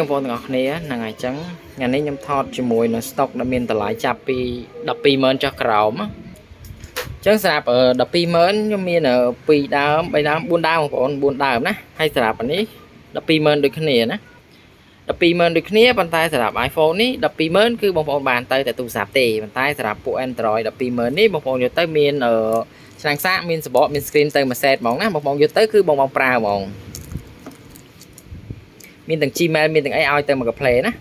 បងប្អូនទាំងអស់គ្នាហ្នឹងហើយអញ្ចឹងថ្ងៃនេះខ្ញុំថតជាមួយនឹង stock ដែលមានតម្លៃចាប់ពី120,000ចុះក្រោមណាអញ្ចឹងសម្រាប់120,000ខ្ញុំមាន2ដើម3ដើម4ដើមបងប្អូន4ដើមណាហើយសម្រាប់អានេះ120,000ដូចគ្នាណា120,000ដូចគ្នាប៉ុន្តែសម្រាប់ iPhone នេះ120,000គឺបងប្អូនបានទៅតែទូរស័ព្ទទេប៉ុន្តែសម្រាប់ពួក Android 120,000នេះបងប្អូនយកទៅមានឆ្នាំងសាកមានសបកមាន screen ទៅមួយ set ហ្មងណាបងប្អូនយកទៅគឺបងបងប្រើហ្មងមានទាំង Gmail មានទាំងអីឲ្យទៅមកកា play ណា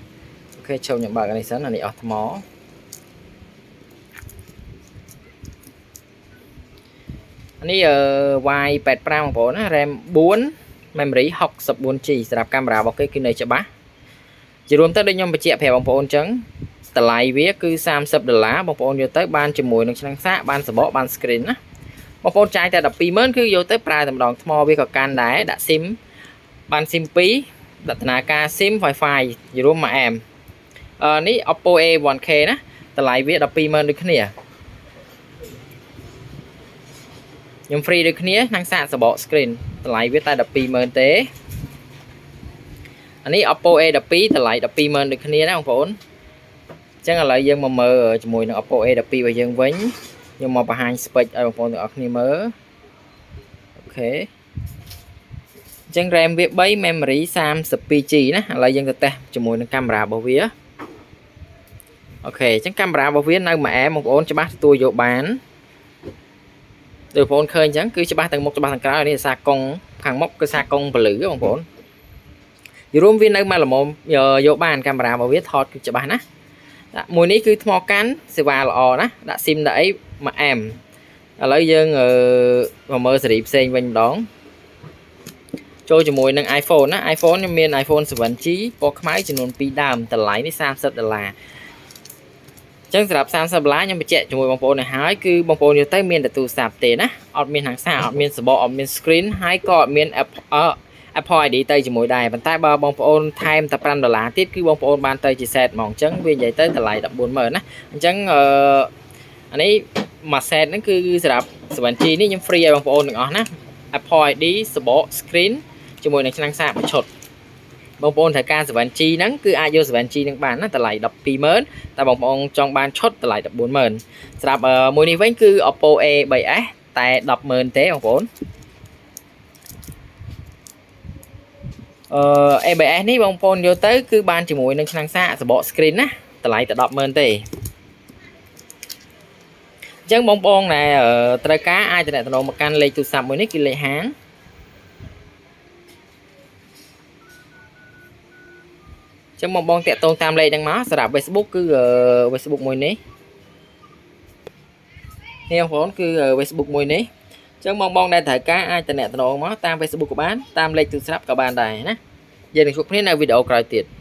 OK ចូលខ្ញុំបើកអានេះសិនអានេះអស់ថ្មអានេះ Y85 បងប្អូនណា RAM 4 memory 64 GB សម្រាប់កាមេរ៉ារបស់គេគឺនៅច្បាស់ជារួមទៅដូចខ្ញុំបញ្ជាក់ប្រាប់បងប្អូនអញ្ចឹងតម្លៃវាគឺ30ដុល្លារបងប្អូនយកទៅបានជាមួយនឹងឆ្នាំងសាកបានសបកបាន screen ណាបងប្អូនចាយតែ120,000គឺយកទៅប្រើតែម្ដងថ្មវាក៏កាន់ដែរដាក់ SIM បាន SIM 2ដាក់ធនាគារ SIM Wi-Fi រួមមួយអែមអឺនេះ Oppo A1K ណាតម្លៃវា120,000ដូចគ្នាខ្ញុំ free ដូចគ្នាឆ្នាំងសាកសបក screen តម្លៃវាតែ120,000ទេអានេះ Oppo A12 តម្លៃ120,000ដូចគ្នាណាបងប្អូនអញ្ចឹងឥឡូវយើងមកមើលជាមួយនឹង Oppo A12 របស់យើងវិញខ្ញុំមកបង្ហាញ spec ឲ្យបងប្អូនទាំងអស់គ្នាមើល OK អញ្ចឹង RAM វា3 memory 32 GB ណាឥឡូវយើងទៅតេស្តជាមួយនឹងកាមេរ៉ារបស់វាOK អញ្ចឹងកាមេរ៉ារបស់វានៅមួយអែមបងប្អូនច្បាស់ទទួលយកបានដូចបងប្អូនឃើញអញ្ចឹងគឺច្បាស់ទាំងមុខច្បាស់ទាំងក្រោយនេះសារកុងខាងមុខគឺសារកុងពលឺបងប្អូនយរួមវានៅមកល្មមយកបានកាមេរ៉ារបស់វាថតគឺច្បាស់ណាដាក់មួយនេះគឺថ្មកាន់សេវាល្អណាដាក់ស៊ីមដាក់អីមួយអែមឥឡូវយើងមកមើលសេរីផ្សេងវិញម្ដងចូលជាមួយនឹង iPhone ណា iPhone ខ្ញុំមាន iPhone 7G ពណ៌ខ្មៅចំនួន2ដើមតម្លៃនេះ30ដុល្លារចឹងសម្រាប់30ដុល្លារខ្ញុំបញ្ជាក់ជាមួយបងប្អូនឲ្យហើយគឺបងប្អូនយកទៅមានតែទូរស័ព្ទទេណាអត់មានហាងសាអត់មានសបកអត់មាន screen ហើយក៏អត់មាន Apple ID ទៅជាមួយដែរប៉ុន្តែបើបងប្អូនថែមតែ5ដុល្លារទៀតគឺបងប្អូនបានទៅជា set ហ្មងអញ្ចឹងវានិយាយទៅតម្លៃ140,000ណាអញ្ចឹងអឺអានេះមួយ set ហ្នឹងគឺសម្រាប់ 7G នេះខ្ញុំ free ឲ្យបងប្អូនទាំងអស់ណា Apple ID សបក screen ជាមួយនឹងឆ្នាំងសាកមួយឈុតបងប្អូនត្រូវការ 7G ហ្នឹងគឺអាចយក 7G ហ្នឹងបានណាតម្លៃ120,000តែបងប្អូនចង់បានឈុតតម្លៃ140,000សម្រាប់មួយនេះវិញគឺ Oppo A3s តែ100,000ទេបងប្អូនអឺ A3s នេះបងប្អូនយកទៅគឺបានជាមួយនឹងឆ្នាំងសាកសបក screen ណាតម្លៃតែ100,000ទេអញ្ចឹងបងប្អូនដែលត្រូវការអាចទំនាក់ទំនងមកកាន់លេខទូរស័ព្ទមួយនេះគឺលេខហាងចឹងបងបងតាក់ទងតាមលេខហ្នឹងមកសម្រាប់ Facebook គឺ Facebook មួយនេះនេះបងប្អូនគឺ Facebook មួយនេះចឹងបងបងដែលត្រូវការអាចតំណតំណងមកតាម Facebook ក៏បានតាមលេខទូរស័ព្ទក៏បានដែរណាយើងនឹងជួបគ្នានៅវីដេអូក្រោយទៀត។